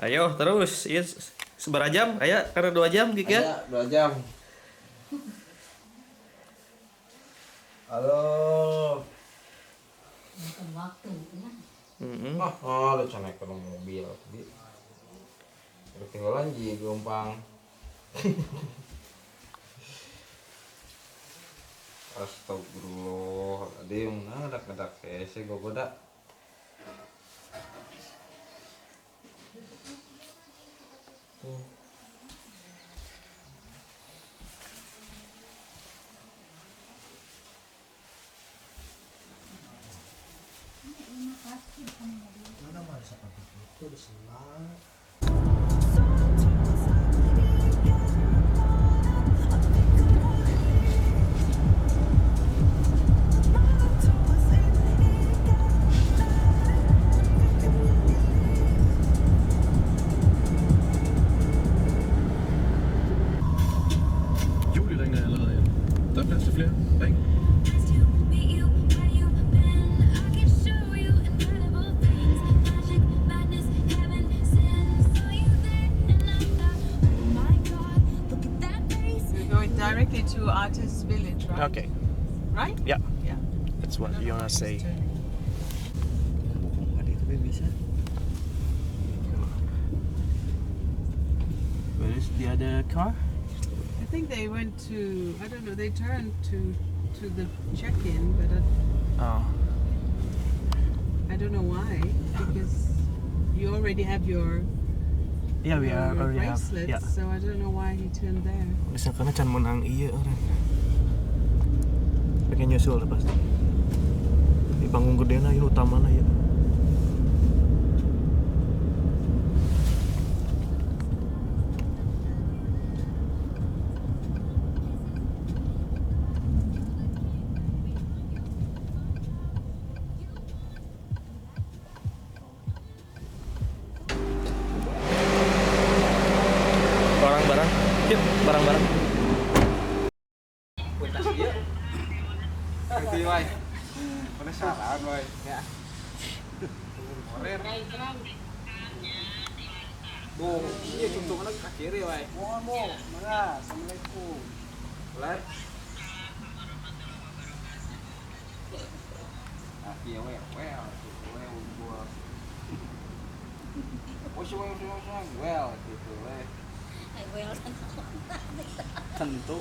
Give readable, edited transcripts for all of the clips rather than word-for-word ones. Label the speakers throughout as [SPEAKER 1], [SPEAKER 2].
[SPEAKER 1] Ayo terus, iya seberapa jam? Ayo karena 2 jam gitu ya.
[SPEAKER 2] Aya 2 jam. Halo.
[SPEAKER 3] Waktu ya.
[SPEAKER 2] Oh, oh, lu can naik ke mobil tadi. Ketinggalan ji gompang. Astagfirullahaladzim, nah dak hese gogoda.
[SPEAKER 4] Mana mah seperti itu diselang.
[SPEAKER 5] Julie ringer allerede ind. Der er plads til flere. Ring.
[SPEAKER 6] We're going directly to Artist Village, right?
[SPEAKER 1] Okay.
[SPEAKER 6] Right?
[SPEAKER 1] Yeah.
[SPEAKER 6] Yeah.
[SPEAKER 1] That's what Jonas say.
[SPEAKER 2] Bisa.
[SPEAKER 1] Where is the other car?
[SPEAKER 6] I think they went to, I don't know, they turned to the check-in, but
[SPEAKER 1] Oh.
[SPEAKER 6] I don't know why, because you already have your,
[SPEAKER 1] Yeah, we are
[SPEAKER 6] your
[SPEAKER 1] already have.
[SPEAKER 6] bracelets,
[SPEAKER 1] Yeah.
[SPEAKER 6] so I don't know why he turned there.
[SPEAKER 1] Bisa karena can menang iya orang. Pengen nyusul lah pasti. Di panggung gede na, ini utama na ya. Barang-barang, yuk barang-barang.
[SPEAKER 2] Ngerti wae. Penasaran wae. Ya. Morer. Tuh, iya cungtunganna ke kiri wae.
[SPEAKER 4] Mohon mo, mangga, assalamualaikum.
[SPEAKER 2] Ler. Ah, iya we, well, gitu we unggul. Oh, semua semua semua well gitu we.
[SPEAKER 3] Well,
[SPEAKER 2] Tentu.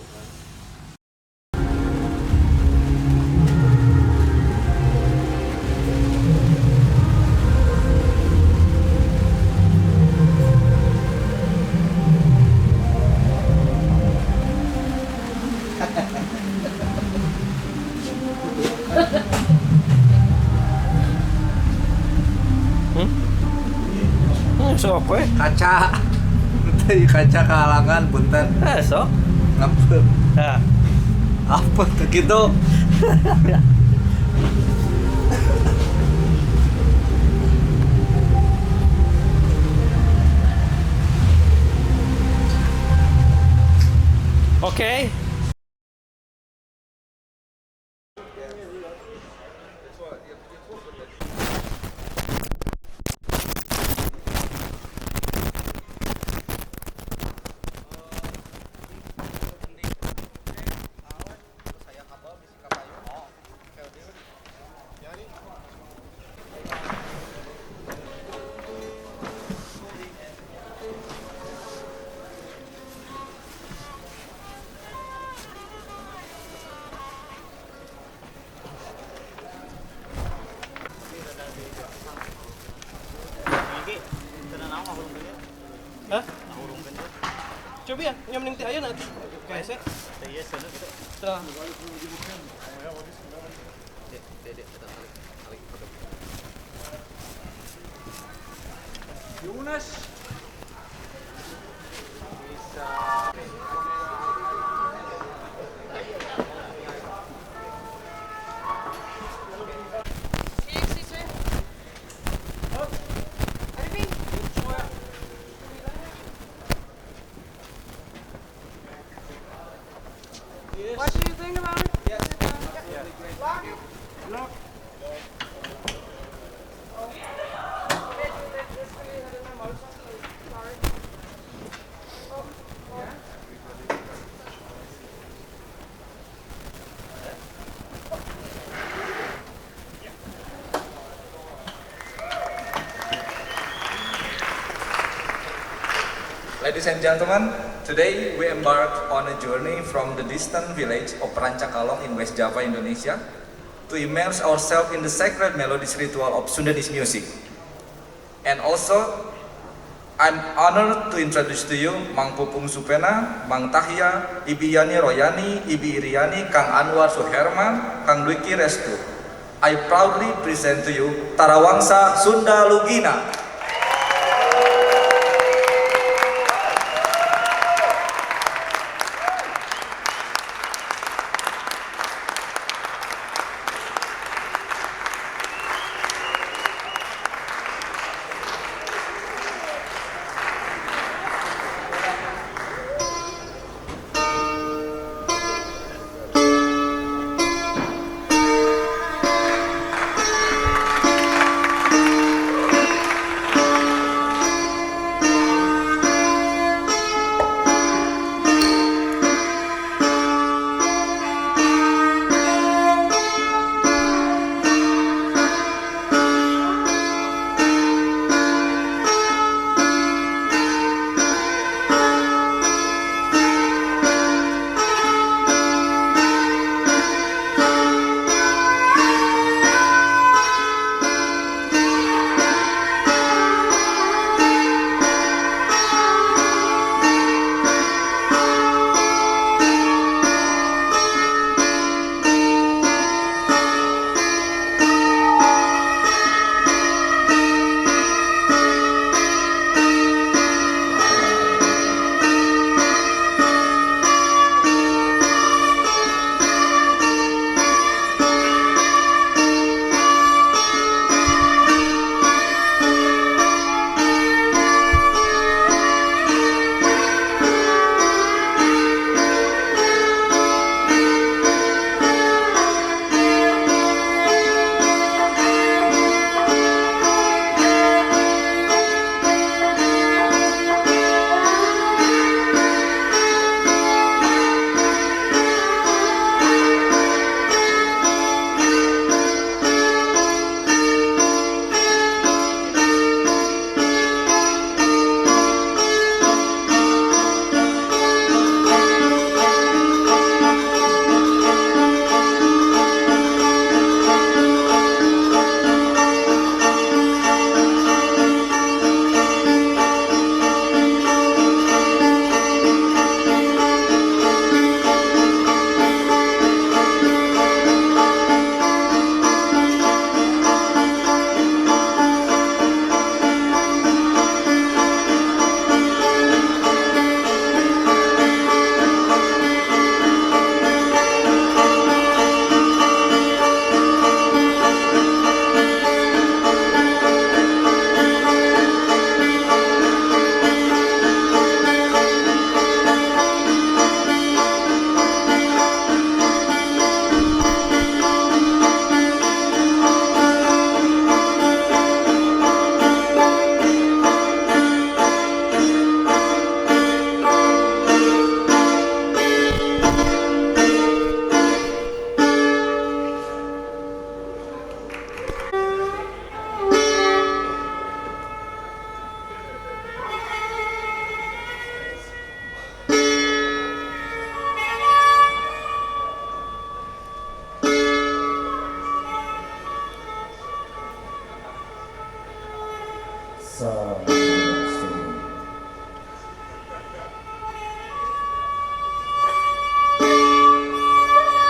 [SPEAKER 1] Sok we.
[SPEAKER 2] Kaca. Teu kaca kahalangan punten.
[SPEAKER 1] Eh, sok.
[SPEAKER 2] Ngapel.
[SPEAKER 1] Nah,
[SPEAKER 2] Apa tuh gitu?
[SPEAKER 1] Oke. Hah? Coba ya, nyamning teh ayeuna atuh. Kayak saya. Tah.
[SPEAKER 2] Jonas.
[SPEAKER 6] Skal I ikke sige til? Er det fint? What do you think about it? Yes. Lock it. Lock.
[SPEAKER 7] Ladies and gentlemen, today we embark on a journey from the distant village of Rancakalong in West Java, Indonesia, to immerse ourselves in the sacred melodies ritual of Sundanese music. And also, I'm honored to introduce to you Mang Pupung Supena, Mang Tahya, Ibi Yani Royani, Ibi Iriani, Kang Anwar Suherman, Kang Dwiki Restu. I proudly present to you Tarawangsa Sunda Lugina.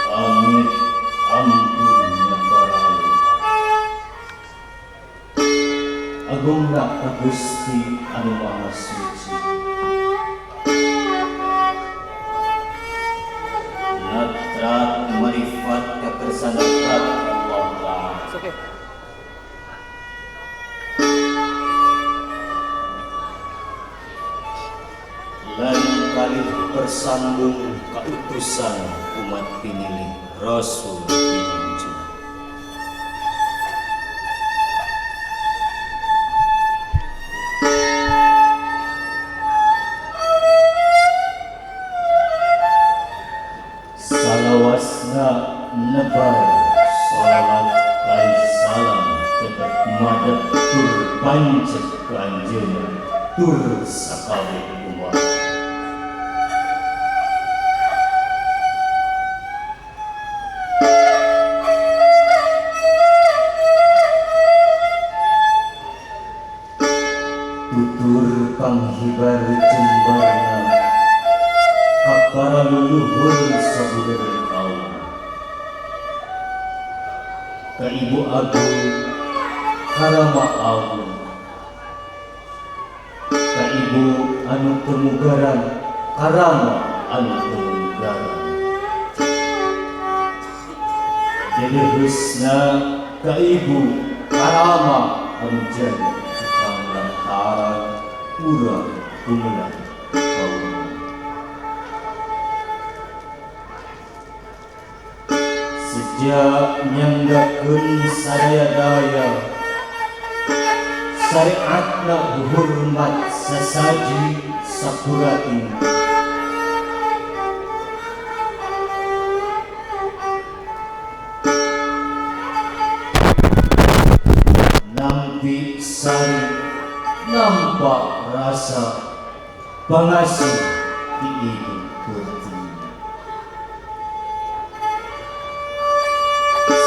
[SPEAKER 8] Amit ampun nyabarai Agungna ka Gusti anu Maha Suci. Natrat marifat kakersanakan Allah Ta'ala.
[SPEAKER 1] It's okay.
[SPEAKER 8] Lan kalih bersambung kautusan umat pinilih Rasul pinunjuk. Salawasna nebar salawat kali salam tetap madep tur pancet ke anjeunna tur sakabeh umat. Tutur panghibar jembarna ka para luluhur sabuder kaum, ka Ibu Agung karama agung, ka Ibu anu temugaran karama anu temugaran, dedeheusna ka Ibu karama anu jadi cukang lantaran urang gumelar kaum. Sejak nyanggakeun sadaya daya syariatna hormat sasaji sapurating, nampi sari nampak rasa pangasih ti Ibu Pertiwi.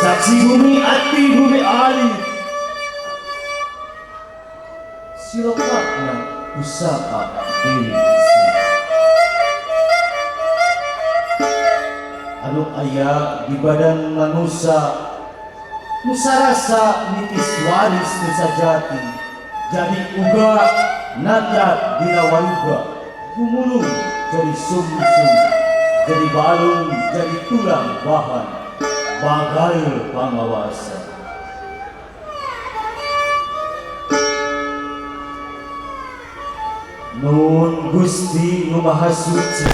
[SPEAKER 8] Saksi bumi ati bumi ali, silokatna pusaka Dewi Sri anu aya di badan manusia musarasa nitis waris nusa jati, jadi uga natrat dina waluga, gumulung jadi sumsum, jadi balung jadi tulang bahan bagal pangawasa. Nun Gusti nu Maha Suci,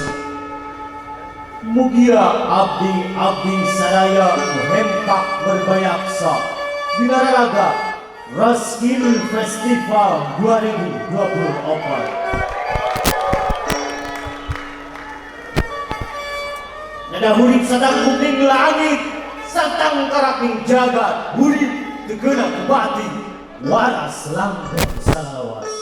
[SPEAKER 8] mugia abdi-abdi sadaya nu hempak berbayaksa dina raraga Roskilde Festival 2024. Nada hurip satang kuping langit, satang karaping jagat, hurip tegena kebati, waras langgeng salawas.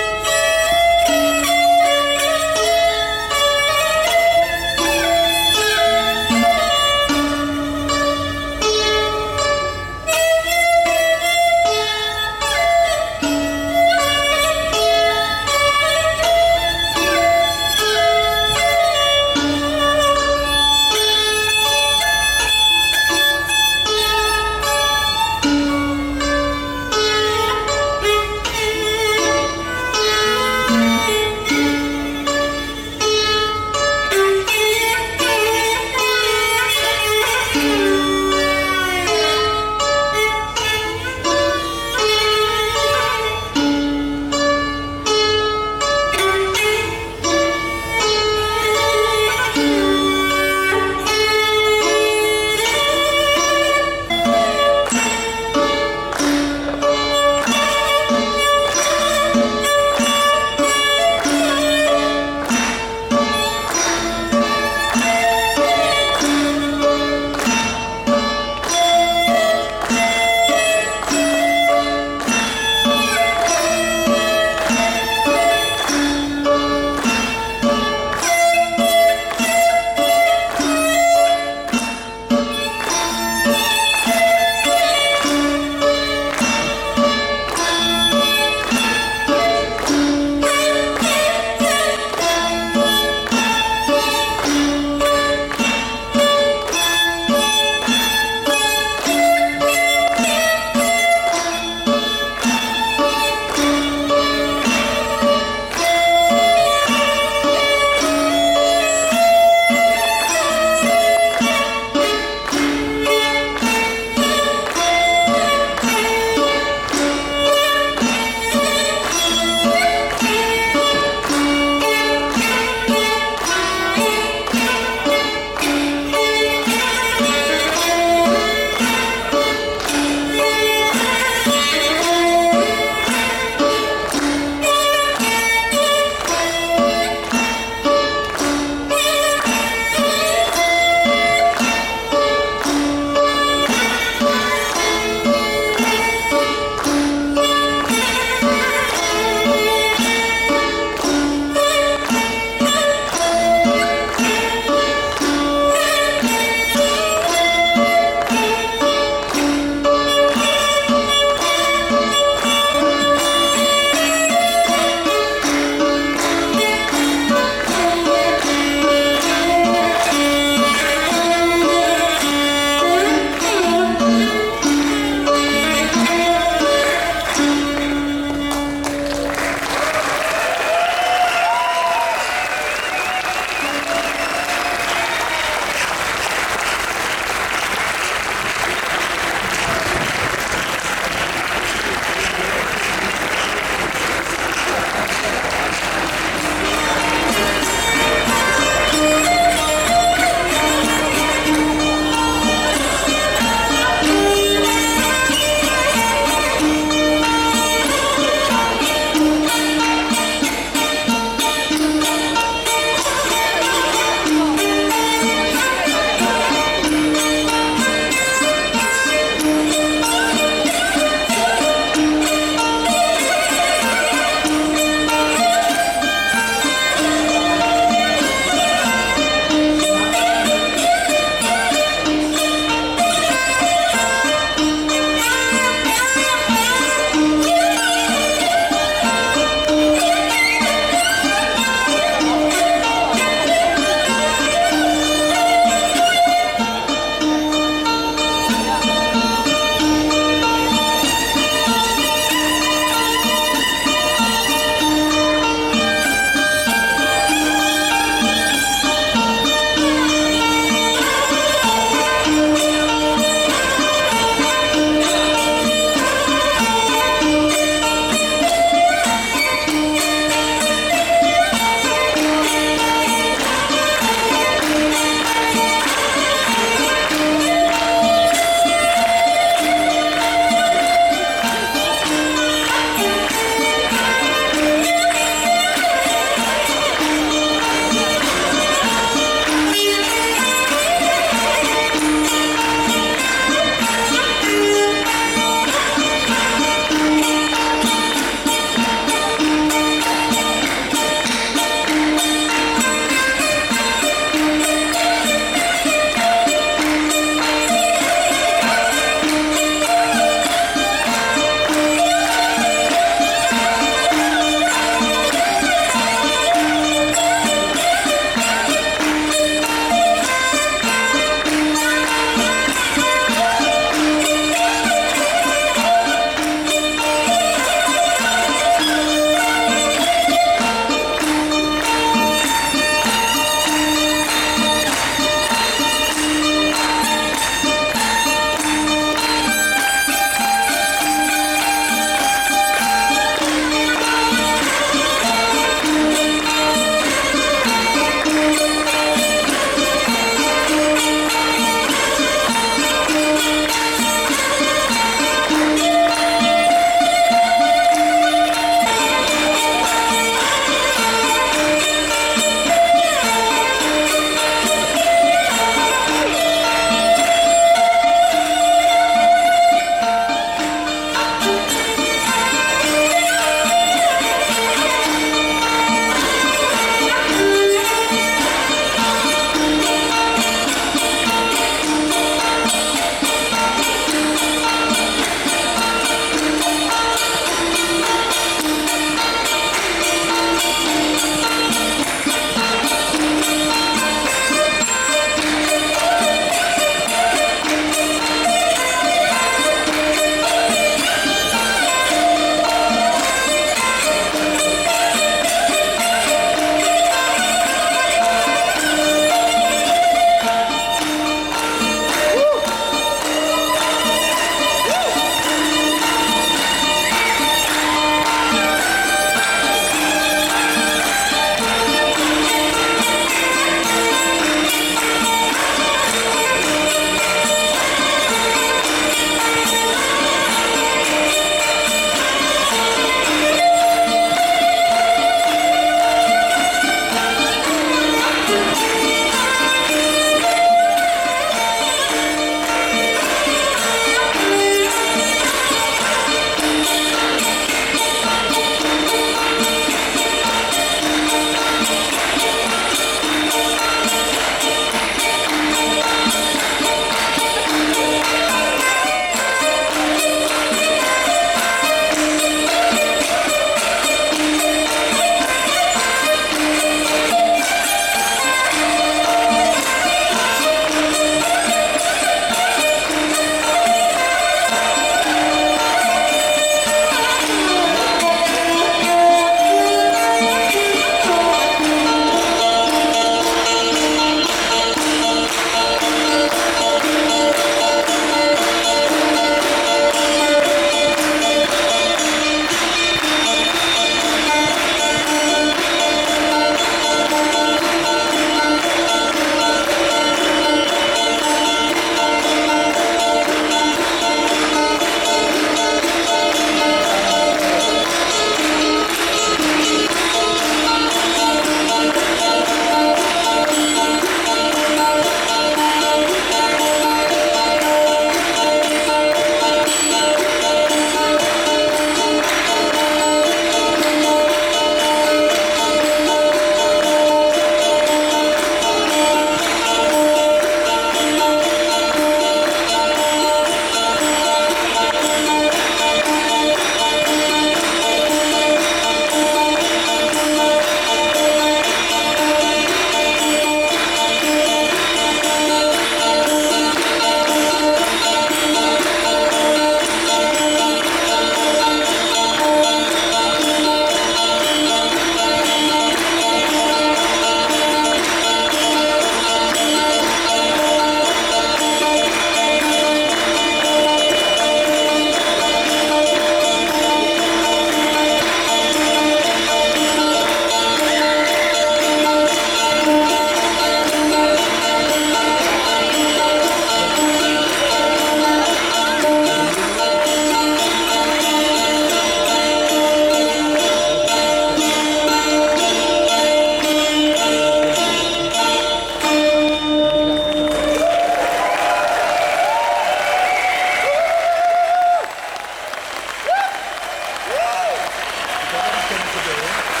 [SPEAKER 5] Thank you.